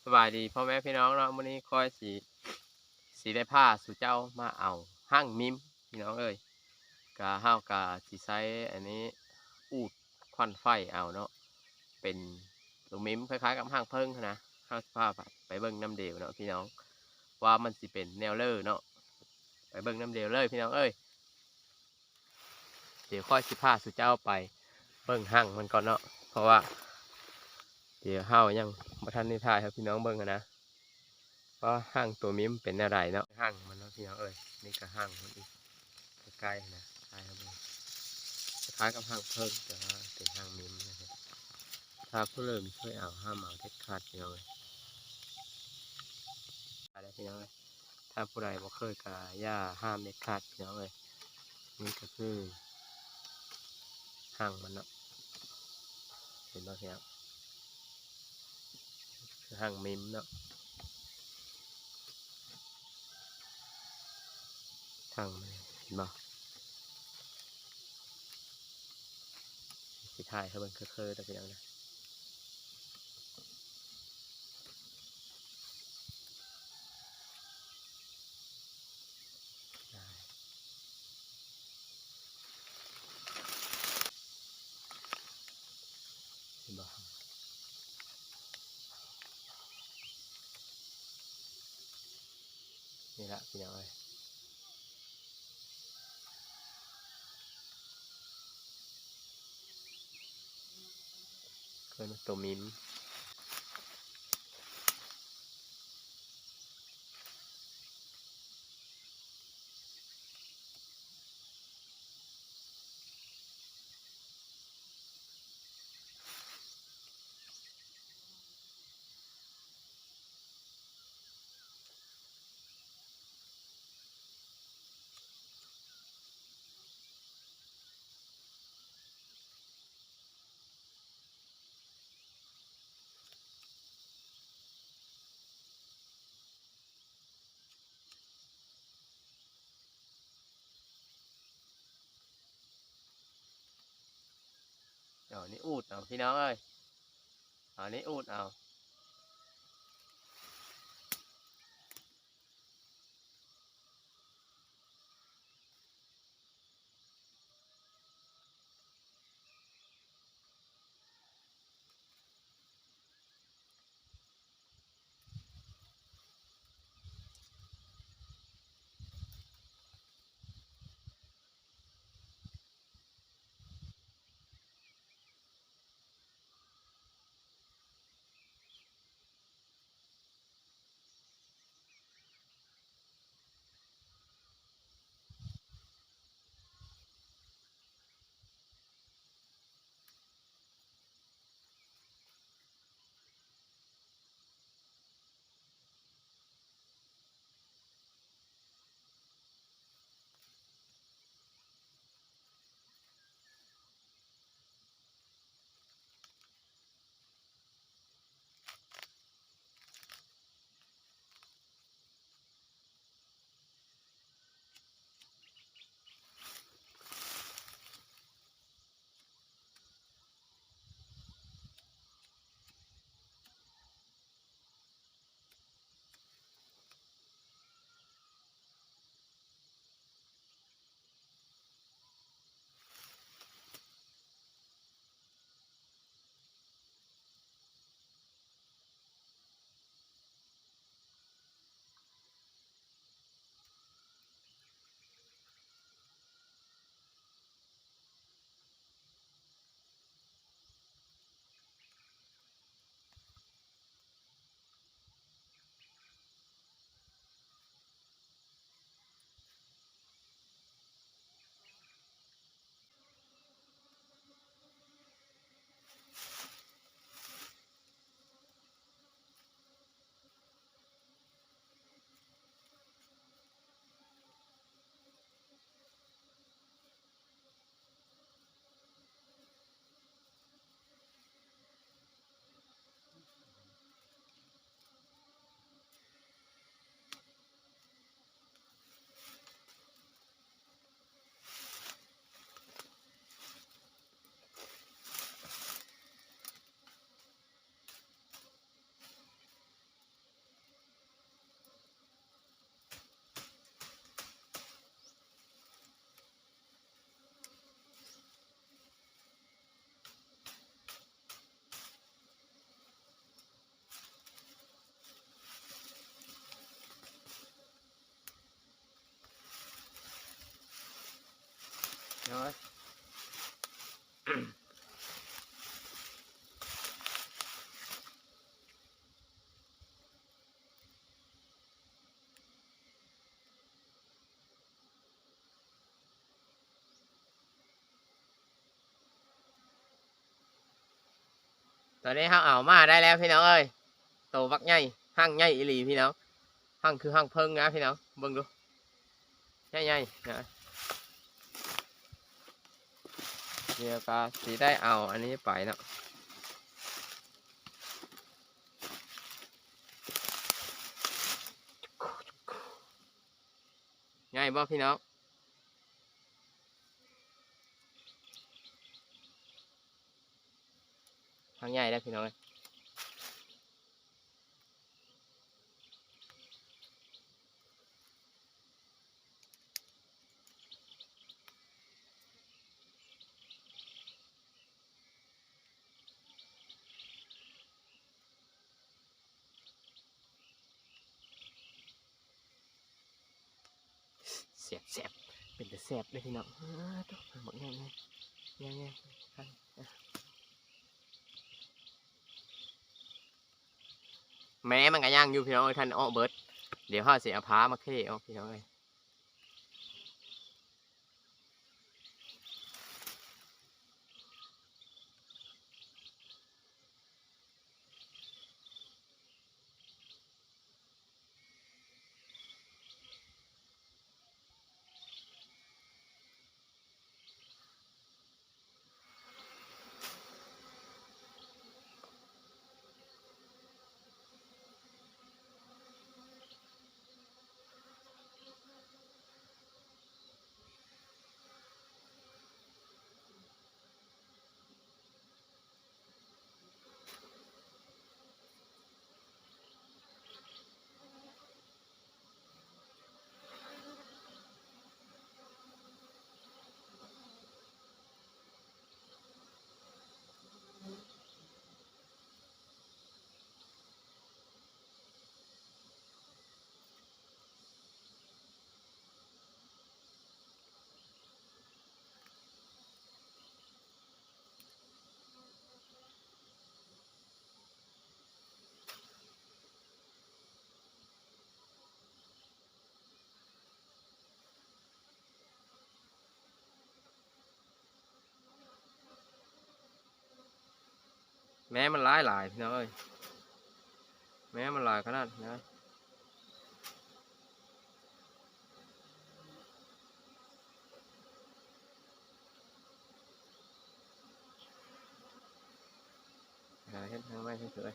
ສະບາຍດີພໍ່ແມ່ພີ່ນ້ອງເນາະ, ມື້ນີ້ຂ້ອຍຊິ ຊິໄດ້ພາສູ່ເຈົ້າມາເອົາຮັງມິມພີ່ນ້ອງເອີຍ. ກະ ເຮົາກະຊິໃຊ້ອັນນີ້ ອູດຄວັນໄຟເອົາເນາະ, ເປັນໂຕມິມຄ້າຍໆກັບຮັງເຜິ້ງຫັ້ນນະ. ເຮົາຊິພາໄປເບິ່ງນຳເດວເນາະພີ່ນ້ອງ ວ່າມັນຊິເປັນແນວເລີເນາະ, ໄປເບິ່ງນຳເດວເລີຍພີ່ນ້ອງເອີຍ. ດຽວຂ້ອຍຊິພາສູ່ເຈົ້າໄປເບິ່ງຮັງມັນກ່ອນເນາະ ເພາະວ່າດຽວເຮົາຍັງບໍ່ທັນໄດ້ຖ່າຍໃຫ້ພີ່ນ້ອງເບິ່ງຫັ້ນນະ ວ່າຮັງໂຕມິມເປັນແນວໃດເນາະ. ຮັງມັນເນາະພີ່ນ້ອງເອີຍ, ນີ້ກະຮັງມັນອີກ ໃກ້ໆນະ ຖ່າຍໃຫ້ເບິ່ງ. ຄ້າຍກັບຮັງເຜິ້ງ ແຕ່ວ່າເປັນຮັງມິມນະ. ຖ້າຜູ້ເລີ່ມຊ່ວຍເອົາ ຫ້າມເອົາເດັດຂາດພີ່ນ້ອງເອີຍ. ໄປແລ້ວພີ່ນ້ອງເອີຍ, ຖ້າຜູ້ໃດບໍ່ເຄີຍກະຢ່າຫ້າມເດັດຂາດພີ່ນ້ອງເອີຍ. ນີ້ກະຄືຮັງມັນເນາະ, ເຫັນບໍ່ພີ່ນ້ອງ? ຄືຮັງມິມເນາະ. ທາງມັນເຫັນບໍ່? ຊິຖ່າຍໃຫ້ເບິ່ງເຄີໆເດີພີ່ນ້ອງເດີ. ເຫັນບໍ່? ນີ້ລະພີ່ນ້ອງເອີຍ, ເອີ້ນວ່າໂຕມິມ. ເອົານີ້ອູດເອົາພີ່ນ້ອງເອີຍ, ເອົານີ້ອູດເອົາ. ເ ເນາະ. ຕອນນີ້ເຮົາເອົາມາໄດ້ແລ້ວພີ່ນ້ອງເອີຍ ໂຕບັກໃຫຍ່ ຮັງໃຫຍ່ອີ່ຫຼີພີ່ນ້ອງ ຮັງຄືຮັງເຜິ້ງນະພີ່ນ້ອງ ເບິ່ງດູ ໃຫຍ່ໆນະ. ດຽວກໍຊິໄດ້ເອົາອັນນີ້ໄປເນາະ ໃຫຍ່ບໍ່ພີ່ນ້ອງ? ຮັງໃຫຍ່ເດີ້ພີ່ນ້ອງເອີຍ. ແຊບໆ ເປັນຕາແຊບເດ້ພີ່ນ້ອງ ເອີ ໂທ້ ບັກໃຫຍ່ໆ ໃຫຍ່ໆ ແມ່ມັນກໍຍັງຢູ່ພີ່ນ້ອງເອີຍ ທັນອອກເບິດ ດຽວເຮົາຊິເອົາພ້າມາເຄອອກພີ່ນ້ອງເອີຍ. ແມ່ມັນຫຼາຍໆ ພີ່ນ້ອງເອີຍ ແມ່ມັນຫຼາຍຂະໜາດນະ. ຫາເຮັດທາງໄມ້ໃຫ້ເທື່ອ.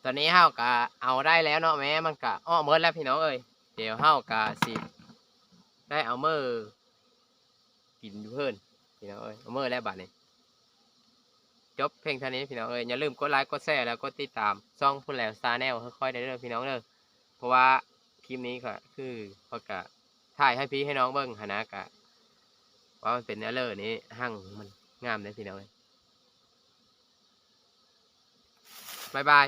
ຕອນນີ້ເຮົາກະເອົາໄດ້ແລ້ວເນາະ ແມ່ມັນກະອອກເໝິດແລ້ວພີ່ນ້ອງເອີຍ. ດຽວເຮົາກະຊິໄດ້ເອົາເມີກິນຢູ່ເພິ່ນພີ່ນ້ອງເອີຍ ເອົາເມີແລ້ວບາດນີ້. ຈົບພຽງເທົ່ານີ້ພີ່ນ້ອງເອີຍ ຢ່າລືມກົດໄລກົດແຊ ແລະ ກົດຕິດຕາມຊ່ອງພຸ້ນແລ້ວ Channel ໃຫ້ຂ້ອຍແດ່ເດີພີ່ນ້ອງເດີ. ເພາະວ່າຄລິບນີ້ກະຄືຂ້ອຍກະຖ່າຍໃຫ້ພີ່ໃຫ້ນ້ອງເບິ່ງຫັ້ນນະ ກະວ່າມັນເປັນແນວເລີນີ້ ຮັງມັນງາມເດ້ພີ່ນ້ອງເອີຍ. ບາຍບາຍ.